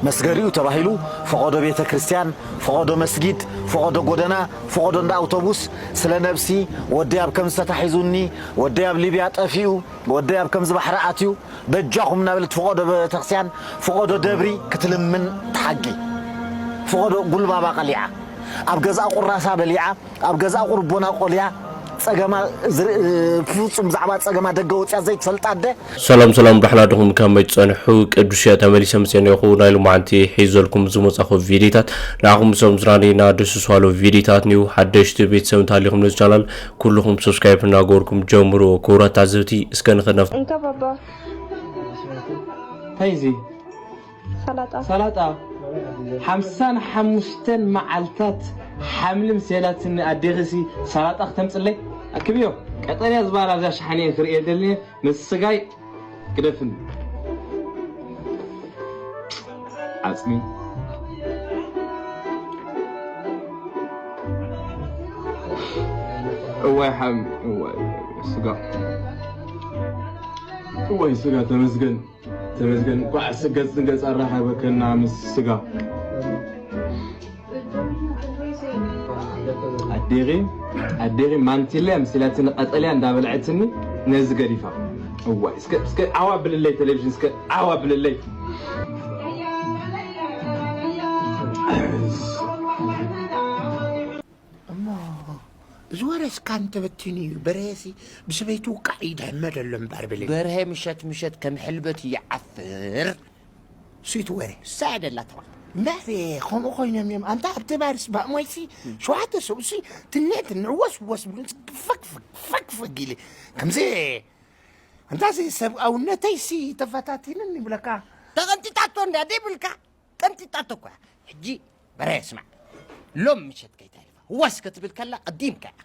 መስገሪኡ ተባሂሉ ፈቐዶ ቤተ ክርስቲያን፣ ፈቐዶ መስጊድ፣ ፈቐዶ ጎደና፣ ፈቐዶ እንዳ ኣውቶቡስ፣ ስለ ነብሲ፣ ወደይ ኣብ ከምዚ ተታሒዙኒ፣ ወደይ ኣብ ሊብያ ጠፊኡ፣ ወደይ ኣብ ከምዚ ባሕሪ ኣትዩ፣ በጃኹም እናበለት ፈቐዶ ቤተክርስትያን፣ ፈቐዶ ደብሪ ክትልምን ትሓጊ። ፈቐዶ ጉልባባ ቀሊዓ፣ ኣብ ገዛእ ቁራሳ በሊዓ፣ ኣብ ገዛእ ቁርቦና ቆልያ፣ ጸገማ ዝር-፣ ፍጹም ብዛዕባ ጸገማ ደገ ወጽያ ዘይትፈልጥ ኣደ። ሰላም ሰላም፣ ዳሕና ድኹም ከመይ ትጸንሑ? ቅዱስ እየ ተመሊሰ መጽኤ እኒኹ። ናይ ሎማዓንቲ ሒዘልኩም ዝመጻኹ ቪዲዮታት ንዓኹም ሰም ዝራኔና ደስ ዝባሉ ቪዲዮታት ኒው። ሓደሽቲ ቤተሰብ እንተሃሊኹም ነዚ ቻናል ኩልኹም ሰብስክራይብ እናገበርኩም ጀምሩ። ክቡራት ታዘብቲ፣ እስከ ንኸድ ናብቲ እንካ ባባ። እንታይ እዚ? ሰላጣ። ሰላጣ። ሓምሳን ሓሙሽተን መዓልታት ሓምሊ ምስ የላትኒ ኣዴኺሲ ሰላጣ ክተምጽለይ? ኣክብዮ። ቀጠልያ ዝበሃል ኣብዛ ሸሓነ ክርእየ ደልየ ምስ ስጋይ ግደፍኒ። ዓጽሚ። እዋይ ሓም-፣ እዋይ ስጋ። እዋይ ስጋ ተመስገን። ተመስገን፣ እንኳዕ ስገጽ ንገጽ ኣራኸበከና ምስ ስጋ። ኣዴኺ፣ ኣዴኺ ማንቲለ ኣምሲላትኒ ቀጠልያ እንዳበልዐትኒ ነዚ ገዲፋ። እዋይ፣ እስከ፣ እስከ ዓዋ ብልለይ ቴሌቪዥን፣ እስከ ዓዋ ብልለይ። እሞ እዚ ወረ እስካን ተበቲኑ እዩ። በርሀሲ ብሰበይቱ ውቃዕ ይድሕመ ደሎ እምበር ብለይ። በርሀ ምሸት ምሸት ከም ሕልበት ይዓፍር። ስዊት ወረ። እሳ እያ ደላ ተባል። እምበር ከምኡ ኮይኖም እዮም። ኣንታ ኣብቲ ባርስ ባእሞይሲ ሸውዓተ ሰብሲ ትንዕ ትንዕ ወስ ወስ ብሉ ፈግ ፈግ ፈግ ፈግ ኢለ። ከምዚ ኣንታ እዚ ሰብኣውነተይሲ ተፈታቲንን ይብለካ። ተቐንጢጣቶ እንዳ ደይብልካ። ቀንጢጣቶ እኮ እያ። ሕጂ በረ ስማዕ። ሎም ምሸት ከይታ ይልፋ። ወስ ክትብል ከላ ቀዲምካ ኢኻ።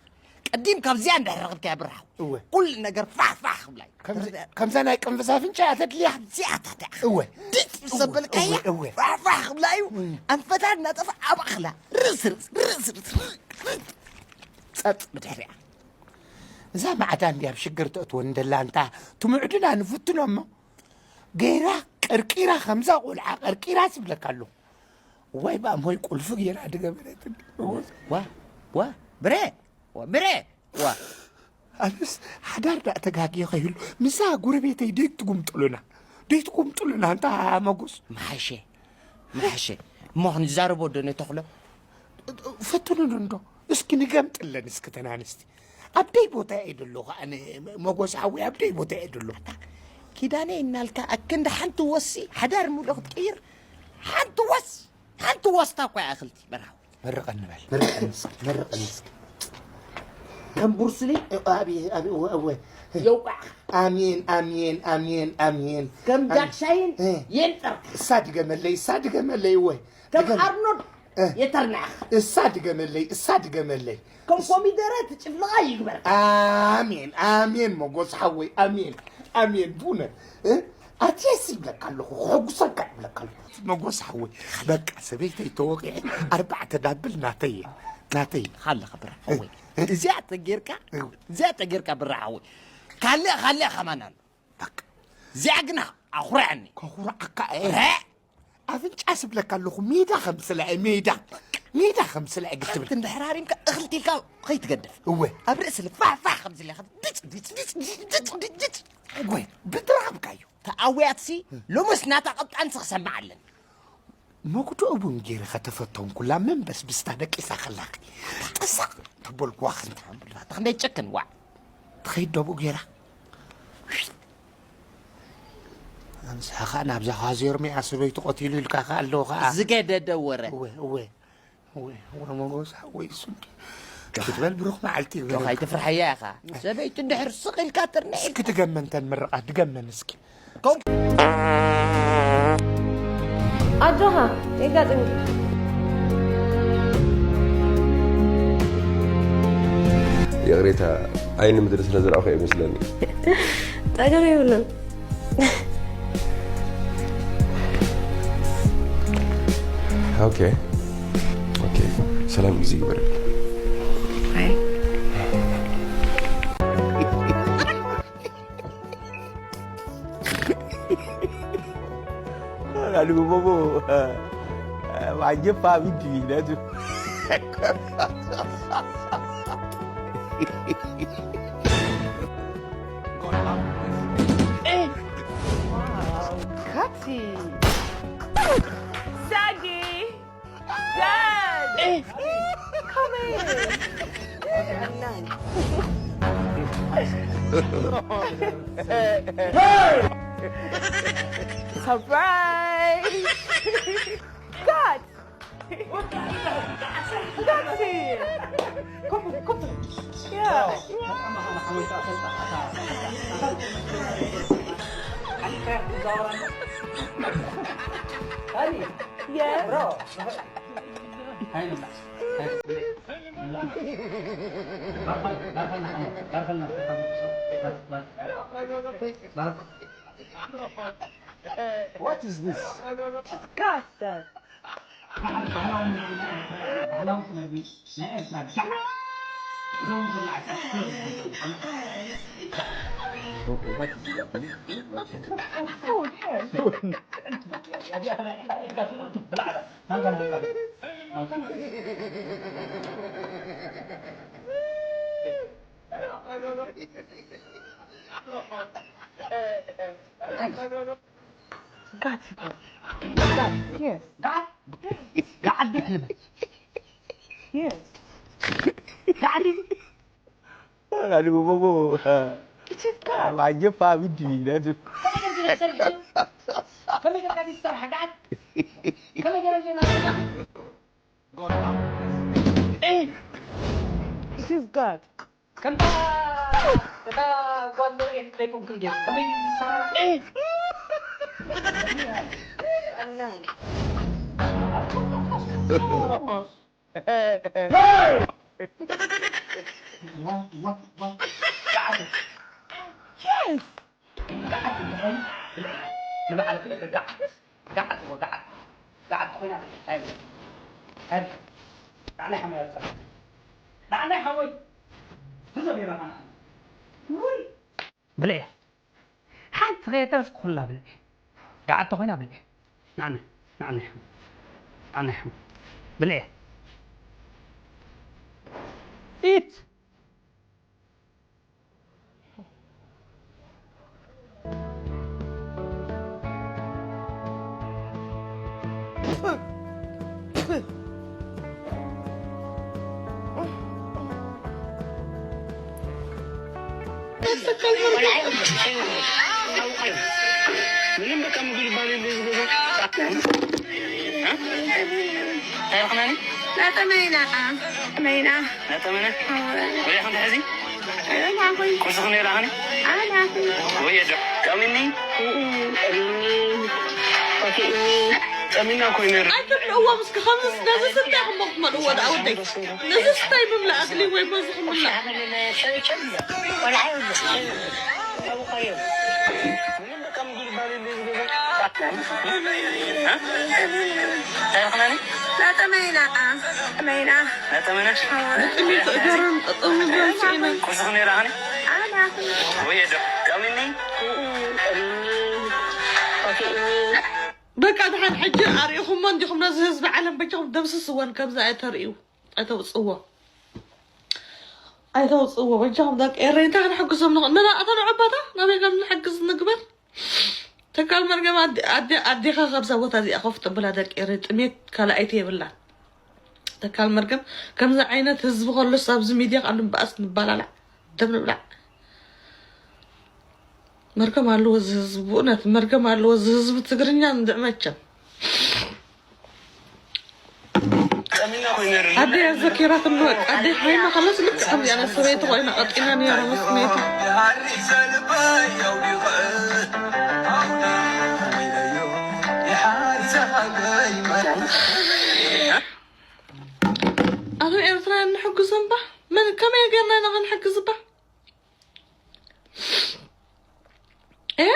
ቀዲምካ ኣብዚኣ እንድሕር ረኽብካያ ብራኸው። እወ። ኩሉ ነገር ፋሕ ፋሕ ክብላ እዩ። ከምዚ-፣ ከምዛ ናይ ቅንፍዝ ኣፍንጫ እያ ተድልያ። እዚኣታት ኢኻ። እወ። ድጭ ምስ ዘበልካያ እወ፣ እወ። ፋሕ ፋሕ ክብላ እዩ። እም። ኣንፈታ እናጠፍኣ ኣብ ኣኽላ። ርስ ርስ፣ ርስ ርስ፣ ርስ ርስ። ጸጥ ብድሕሪኣ። እዛ ማዕዳ እንድያ ኣብ ሽግር ተእትወን ደላ እንታ ትምዕድና ንፍትኖ እሞ። ገይራ ቀርቂራ ከምዛ ቆልዓ ቀርቂራ ትብለካ ኣለኹ። ዋይ ብኣሞይ ቁልፊ ገይራ ድገበረት። ዋ፣ ዋ፣ ብረ፣ ዋ፣ ብረ፣ ዋ። ኣነስ ሓዳር ዳ ተጋግየ ከይህሉ፣ ምሳ ጎረቤተይ ደይትጉምጥሉና፣ ደይትጉምጥሉና፣ እንታ መጎስ። መሓሸ፣ መሓሸ። እሞ ክንዛረቦ ዶ ነተኽሎ? ፈትኑሉ እንዶ፣ እስኪ ንገምጥለን እስኪ ተን ኣንስቲ። ኣብ ደይ ቦታ እየ ደለኹ ኣነ፣ መጎስ ሓወይ፣ ኣብ ደይ ቦታ እየ ደለኹ። ኪዳነ እናልካ ኣክንዲ ሓንቲ ወሲ ሓዳር ሙሉእ ክትቅይር፣ ሓንቲ ወስ፣ ሓንቲ ወስታ እኳ እያ እኽልቲ በርሃው። መርቐኒ በል፣ መርቐኒ እስኪ፣ መርቐኒ እስኪ። ከም ቡርስሊ እ-፣ ኣብ-፣ ኣብ-፣ እወ፣ እወ። የውቃዕኻ። ኣሜን፣ ኣሜን፣ ኣሜን፣ ኣሜን። ከም ኣሜን። ጃክሻይን እ። የንጠርካ። እሳ ድገመለይ፣ እሳ ድገመለይ፣ እወ። ከም ድገም-፣ ኣርኖልድ እ። የተርናዕኻ። እሳ ድገመለይ፣ እሳ ድገመለይ። ከም ኮሚደረ ትጭፍልቓ ይግበርካ። ኣሜን፣ ኣሜን፣ መጎስ ሓወይ፣ ኣሜን፣ ኣሜን። ብእውነት፣ እ? ኣትየስ ይብለካ ኣለኹ፣ ክሕጉሰካ ይብለካ ኣለኹ። መጎስ ሓወይ፣ በቃ ሰበይተይ ተወቂዐ፣ ኣርባዕተ ዳብል ናተይ እየ፣ ናተይ። ሃለኻ ብራ ሓወይ። እ? እዚኣ ተጌርካ፣ እ? እዚኣ ተጌርካ ብራ ሓወይ። ካልእ፣ ካልእ ከማን ኣሎ። በቃ። እዚኣ ግና ኣኹርዐኒ። ከኹርዓካ እየ። ረ! ኣፍንጫ ስብለካ ኣለኹ፣ ሜዳ ከም ስለ እየ፣ ሜዳ። ሜዳ ከም ስለ እየ ግትብል። ሓንቲ እንድሕር ሃሪምካ እኽልቲ ኢልካ ከይትገድፍ። እወ። ኣብ ርእሲ ኢለ ፋሕ ፋሕ ከም ዝለካ ድጭ፣ ድጭ፣ ድጭ። እወ፣ ብድራምካ እዩ። ተኣውያትሲ ሎምስ ናታ ቀብጣንሲ ክሰምዕ ኣለኒ። መጉድኡ ቡን ገይረ ከተፈተንኩላ መንበስ ብስታ ደቂሳ ከላኺ። ጥስቕ ተበልኩዋ ኸንታ። ኣታ ክንደይ ጨክን ዋዕ። ትኸይድ ደቡእ ገይራ። ኣንስኻ ኸኣ ናብዛ ኻዜር ሚኣ ሰበይቱ ቀቲሉ ኢልካ ኸኣ ኣለዉ ኸኣ። ዝገደደ ወረ። እወ፣ እወ፣ እወ፣ እወ፣ መጎስ ሓወይ እሱ እንዲ ክትበል ብሩኽ መዓልቲ ዶ ይግበረልካ። ኸይትፍርሓያ ኢኻ። ሰበይቱ እንድሕር ስቕ ኢልካ ትርንዕ እስኪ ኢልካ። ድገመን ተን ምርቓት፣ ድገመን እስኪ። ኮም-፣ ኣጆኻ፣ የጋጥም። ይቕሬታ፣ ዓይኒ ምድሪ ስለ ዝረኣኹ እየ መስለኒ። ጸገም የብሉን። ኦኬ፣ ኦኬ። ሰላም ግዜ ይግበረልኪ። Ani bobo, eh, wajib pamit di, dah tu. Eh. Wow, Kati. Sagi. Dad. Eh. Come here. Surprise. God. That's it. Come on, come on. Yeah. Yes. What is this? Disgusting. God. God. Yes. Yes. Ani bobo, It is God. Wajib pamit di, dah tu. It is God. ከምታ እታ ጓል ንርኢ ክትለይኩም ክንጌር ከመይ ዝሰራ ብልዒ ሓንቲ ኸየተረስ ኩላ ብልዒ። ገዓት ተኾይና ብልዒ። ናዕነ ናዕነ ናዕነ ብልዒ። ኢት ናተመይና መይና ናተመነ ወዲያ ከም ትሕዚ ቁርሲ ክንበላ ኸኒ ኣናኹ ወይ ዶ ጠሚኒ ጠሚና ኮይነ ኣይትብልእዎ ምስኪ ከምዚ ነዚ ስታይ ክሞ ክትመልእዎ ደኣ ወደይ ነዚ ስታይ ምምላእ ኣድልይዎ ይሞ እዚ ክምላእ ናተመይና መይና ናተመነ ብጥሜት እገረን ጠጠው ምባል ስኢነን ቁርሲ ክንበላ ኸኒ ወይ ዶ ጠሚኒ በቃ ድሓን ሕጂ ኣርኢኹሞ እንዲኹም ነዚ ህዝቢ ዓለም በጃኹም ደምስስወን ከምዚ ኣይተርእዩ ኣይተውፅዎ ኣይተውፅዎ በጃኹም ደቂ ኤረይ እንታይ ክንሕግዞም ንኽእል ንና እታ ንዑባታ ናበይ ከም ንሕግዝ ንግበር ተካል መርገም ኣዴኻ ካብዛ ቦታ እዚኣ ኮፍ ጥብላ ደቂ ኤረይ ጥሜት ካልኣይቲ የብላን ተካል መርገም ከምዚ ዓይነት ህዝቢ ከሎስ ኣብዚ ሚድያ ከዓ ንበኣስ ንባላላዕ ደም ንብላዕ መርገም ኣለዎ እዚ ህዝቢ ብእውነት መርገም ኣለዎ እዚ ህዝቢ ትግርኛ እንድዕ መቸም ኣደይ ኣዘኪራትኒ በቃ ኣደይ ሓይማ ከለስ ልክዕ ከምዚኣ ናይ ሰበይቲ ኮይና ቀጢና ነይራ መስነይቲ ኣቶም ኤርትራውያን ንሕግዞም ባ መን ከመይ ጌርና ኢና ክንሕግዝ ባ እ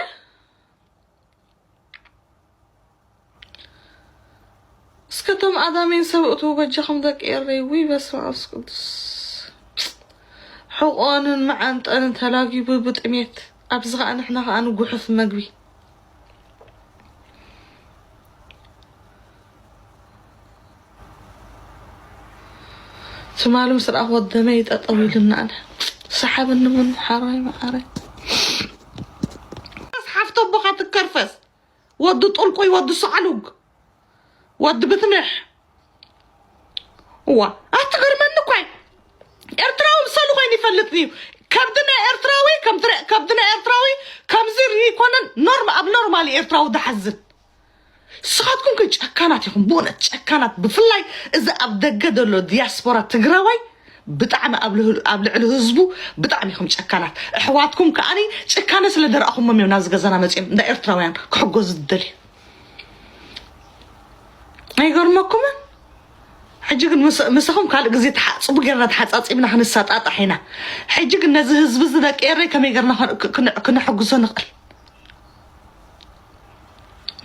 እስከ ቶም ኣዳሜን ሰብእቱ በጃኹም ደቂ ኤረይ ውይ በስመ ኣብ ቅዱስ ሕቆንን መዓንጠንን ተላጊቡ ብጥሜት ኣብዚ ከዓ ንሕና ከዓ ንጉሑፍ መግቢ ትማሊ ምስ ረኣኹ ወደመይ ጠጠው ኢሉና ኣለ። ሰሓበኒ ቡን ሓራይ መዓረይ። ሓፍቶ ኣቦኻ ትከርፈስ። ወዲ ጥልቁይ፣ ወዲ ሰዓሉግ፣ ወዲ ብትምሕ። እዋ፣ ኣትገርመኒ እኳ እዩ። ኤርትራዊ ምሰሉ ኮይኑ ይፈልጥ እዩ። ከብዲ ናይ ኤርትራዊ፣ ከምቲ ረ-፣ ከብዲ ናይ ኤርትራዊ ከምዚ ርኢ ይኮነን። ኖርም-፣ ኣብ ኖርማሊ ኤርትራዊ ዝሓዝን። ንስኻትኩም ግን ጨካናት ኢኹም፣ ብእውነት ጨካናት። ብፍላይ እዚ ኣብ ደገ ዘሎ ዲያስፖራ ትግራዋይ ብጣዕሚ ኣብ ልህሉ-፣ ኣብ ልዕሊ ህዝቡ ብጣዕሚ ኢኹም ጨካናት። ኣሕዋትኩም ከኣኒ ጭካነ ስለ ደረእኹሞም እዮም ናብዚ ገዛና መፂኦም እንዳ ኤርትራውያን ክሕገዙ ዝደልዩ። ኣይገርመኩምን? ሕጂ ግን ምስ-፣ ምሳኹም ካልእ ግዜ ተሓጽቡ ጌርና ተሓጻጺብና ክንሰጣጣሕ ኢና። ሕጂ ግን ነዚ ህዝቢ እዚ ደቂ ኤረይ ከመይ ጌርና ክን-፣ ክን-፣ ክነሕግዞ ንኽእል?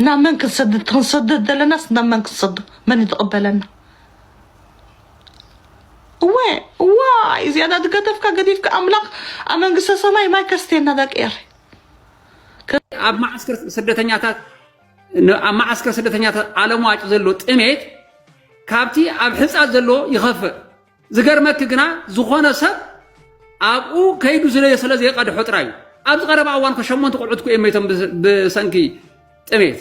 ናብ መን ክንሰድድ? ክንሰድድ ዘለናስ ናብ መን ክንሰዶ? መን ይትቕበለና? እወ፣ እዋይ፣ ዝያዳ ዝገደፍካ ገዲፍካ ኣምላኽ ኣብ መንግስተ ሰማይ ማይ ከስትየና ደቂ ኤረይ። ኣብ መዓስከር ስደተኛታት፣ ን-፣ ኣብ መዓስከር ስደተኛታት ኣለምዋጭ ዘሎ ጥሜት ካብቲ ኣብ ሕጻት ዘሎ ይኸፍእ። ዝገርመኪ ግና፣ ዝኾነ ሰብ ኣብኡ ከይዱ ዝለ-፣ ስለ ዘይቀድሖ ጥራይ እዩ። ኣብዚ ቀረባ እዋን ከ ሸሞንተ ቆልዑት እኮ እዮም መይቶም ብ-፣ ብሰንኪ ጥሜት።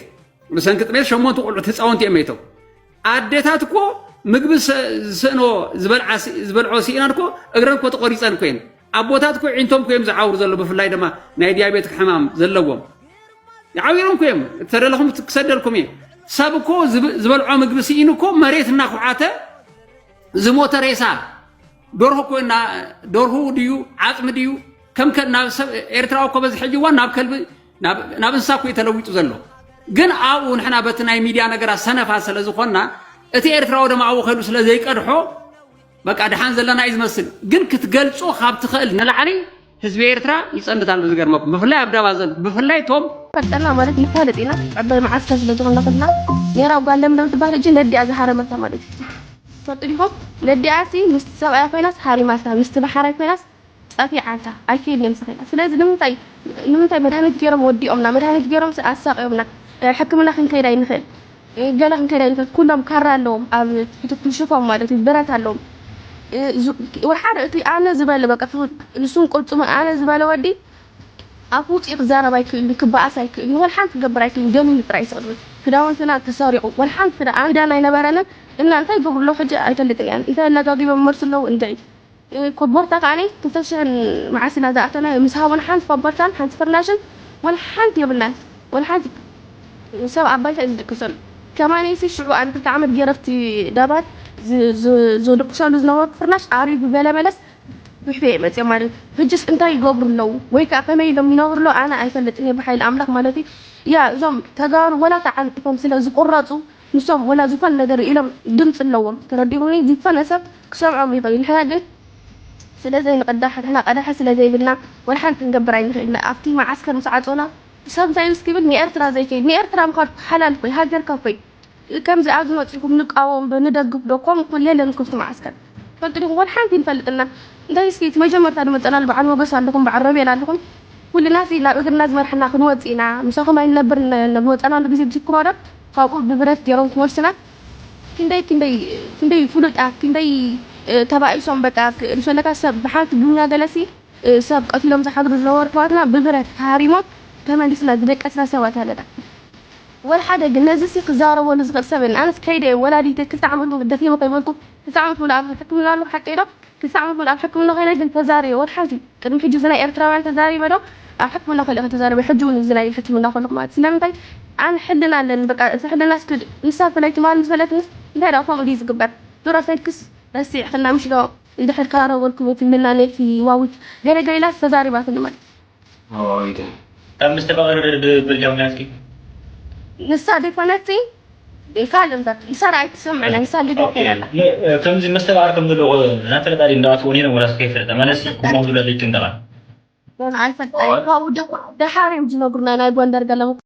ብሰንኪ ጥሜት ሸሞንተ ቆልዑት ህፃውንቲ እዮም መይቶም። ኣዴታት እኮ ምግቢ ዝሰ-፣ ዝስእኖ ዝበልዓ ሲ-፣ ዝበልዖ ስኢነን እኮ እግረን እኮ ተቆሪፀን እኮ እየን። ኣቦታት እኮ ዒንቶም እኮ እዮም ዝዓውሩ ዘሎ፣ ብፍላይ ድማ ናይ ዲያቤቲክ ሕማም ዘለዎም። ይዓውሮም እኮ እዮም። እተደለኹም ክሰደልኩም እየ። ሰብ እኮ ዝብ-፣ ዝበልዖ ምግቢ ስኢኑ እኮ መሬት እናኹዓተ ዝሞተ ሬሳ፣ ደርሆ እኮ እና-፣ ደርሁ ድዩ ዓፅሚ ድዩ? ከም ከ-፣ ናብ ሰብ ኤርትራዊ እኮ በዚ ሕጂ እዋን ናብ ከልቢ፣ ናብ፣ ናብ እንስሳ እኮ እዩ ተለዊጡ ዘሎ። ግን ኣብኡ ንሕና በቲ ናይ ሚድያ ነገራት ሰነፋት ስለ ዝኾንና፣ እቲ ኤርትራዊ ድማ ኣብኡ ከይዱ ስለ ዘይቀድሖ፣ በቃ ደሓን ዘለና እዩ ዝመስል። ግን ክትገልጾ ካብ ትኽእል ንላዕሊ ህዝቢ ኤርትራ ይጸንት ኣሎ። ዝገርመኩም፣ ብፍላይ ኣብ ደባዘን፣ ብፍላይ እቶም ቀጠና ማለት ንፋለጥ ኢና። ዓባይ መዓስከር ስለ ዝኾንና ከለና፣ ኔራ ጓል ለምለም ትበሃል ሕጂ ነዲኣ ዝሃረመታ ማለት እዩ። ትፈልጡ ዲኹም? ነዲኣሲ ምስቲ ሰብኣያ ኮይናስ ሃሪማታ፣ ምስቲ ባሕራይ ኮይናስ ጸፊዓታ፣ ኣይክእልን እዮም ዝኽእላ። ስለዚ ንምንታይ፣ ንምንታይ መድሃኒት ገይሮም ወዲኦምና፣ መድሃኒት ገይሮም ኣሳቕዮምና፣ ሕክምና ክንከይድ ኣይንኽእል፣ ገለ ክንከይድ ኣይንኽእል። ኩሎም ካራ ኣለዎም፣ ኣብ ትሕቲ ክሹፎም ማለት እዩ፣ ብረት ኣለዎም። ዙ-፣ ወሓደ እቲ ኣነ ዝበለ በቃ፣ ንሱን ቅልጽሙን ኣነ ዝበለ ወዲ ኣፉ ውፅኢ ክዛረብ ኣይክእልን፣ ክበኣስ ኣይክእልን፣ ወላ ሓንቲ ክገብር ኣይክእልን፣ ደሚሩ ጥራይ ይስቕል። ክዳውንትና ተሰሪቑ፣ ወላ ሓንቲ ክዳ-፣ ኣነ ክዳን ኣይነበረንን። እና እንታይ ይገብሩ ኣለዉ ሕጂ ኣይፈልጥን እየ። እንታይ ኣላጋጊቦም ይመልሱ ኣለዉ እንታይ? እ፣ ኮቦርታ ከዓኒ ክልተ ሽሕን መዓስ ኢና ዝኣተና፣ ምስ ሃቡና ሓንቲ ኮቦርታን ሓንቲ ፍርናሽን ወላ ሓንቲ የብልናን። ወላ ሓንቲ። ሰብ ኣብ ባይታ እዩ ዝድቅሰሉ። ከማነይሲ ሽዑ ኣነ ክልተ ዓመት ገይረ ኣብቲ ዳባት ዝ-፣ ዝ-፣ ዝድቅሰሉ ዝነበርኩ ፍርናሽ ኣሪጉ ገለ መለስ ውሕፌ እየ መፅየ ማለት እዩ። ሕጅስ እንታይ ይገብሩ ኣለዉ? ወይ ከዓ ከመይ ኢሎም ይነብሩ ኣለዉ? ኣነ ኣይፈልጥን እየ ብሓይሊ ኣምላኽ ማለት እዩ። ያ፣ እዞም ተጋሩ ወላ ተዓንቂፎም ስለ ዝቁረፁ፣ ንሶም ወላ ዝኾነ ነገር ኢሎም ድምፂ ኣለዎም። ተረዲኹኒ? ዝኾነ ሰብ ክሰምዖም ይኽእል እዩ። ንሕና ግን ስለ ዘይንቕዳሕ፣ ንሕና ቀዳሒ ስለ ዘይብልና፣ ወላ ሓንቲ ክንገብር ኣይንኽእልን። ኣብቲ መዓስከር ምስ ዓጾና፣ ሰብ እንታይ ምስ ክብል ንኤርትራ ዘይከይድ፣ ንኤርትራ ምኻድ ሓላል እኮ እዩ፣ ሃገርካ እኮ እዩ። ከምዚ ኣብዚ መጺኹም ንቃወም ዶ ንደግፍ ዶ? ከምኡ እኮ የለን እኮ ኣብቲ መዓስከር። ትፈልጡ ዲኹም? ወላ ሓንቲ ይንፈልጥና። እንታይ እስኪ እቲ መጀመርታ ዝመጸናሉ በዓል ሞገስ ኣለኹም፣ በዓል ሮቤል ኣለኹም። ኩልና ሲ ናብ እግርና ዝመርሐና ክንወጽእ ኢና። ምሳኹም ኣይንነብር ነ-፣ ነ-፣ ዝወጸናሉ ግዜ ትዝክሮ ዶ? ካብኡ ብብረት ገይሮም ክመልሱና። ክንደይ፣ ክንደይ፣ ክንደይ ፍሉጣት፣ ክንደይ፣ እ፣ ተባኢሶም በቃ ክ-፣ ንሰለካ ሰብ ብሓንቲ ቡና ገለሲ፣ እ፣ ሰብ ቀቲሎም ዝሓድሩ ዝነበሩ ኣሕዋትና ብብረት ተሃሪሞም ተመሊስና ዝደቀስና ሰባት ኣለና። ወላ ሓደ ግን ነዚ ሲ ክዛረበሉ ዝኽእል ሰብ የለን። ኣነስ ከይደ ወላዲተይ ክልተ ዓመት ሙሉእ ደኺመ ከይበልኩ፣ ክልተ ዓመት ሙሉእ ኣብ ሕክምና ኣለኹ፣ ሓቀይ ዶ? ክልተ ዓመት ሙሉእ ኣብ ሕክምና ኮይነ ግን ተዛሪበ ወላ ሓንቲ። ቅድሚ ሕጂ እዚ ናይ ኤርትራውያን ተዛሪበ ዶ? ኣብ ሕክምና ከለኹ ተዛሪበ፣ ሕጂ እውን እዚ ናይ ሕክምና ከለኹ ማለት። ስለምንታይ? ኣነ ሕልና ኣለኒ፣ በቃ እቲ ሕልና እስኪ ንሳ ብፍላይ ትማሊ ምስ በለትኒ፣ እንታይ ደኣ ከምኡ ድዩ ዝግበር? ዱራ ሰልክስ ረሲዕክና ምሽ ዶ? እንድሕር ካረበልኩም ትብልና ነቲ ዋዊት ገለ ገለ ኢላስ ተዛሪባትኒ ማለት። ዋዊት። ካብ መስተባቕር ብ-፣ ብርጃም ናትኪ? ንሳ ዘይኮነትሲ ካልእ እምበር፣ ንሳ ደኣ ኣይትሰምዕን፣ ንሳ ልደት ኦኬ። እያ። ን-፣ ከምዚ መስተባቕር ከም ዘለዎ እናፈለጣ ድዩ እንዳኣትዎ ነይሮም ወላስ ከይፈለጣ? ማለትሲ፣ ከምኡ ዝብላ ዘይጥንቀቓ? ኣይፈልጣ። ዋው። ካብኡ ደ-፣ ደሓር እዮም ዝነግሩና፣ ናይ ጎንደር ገለ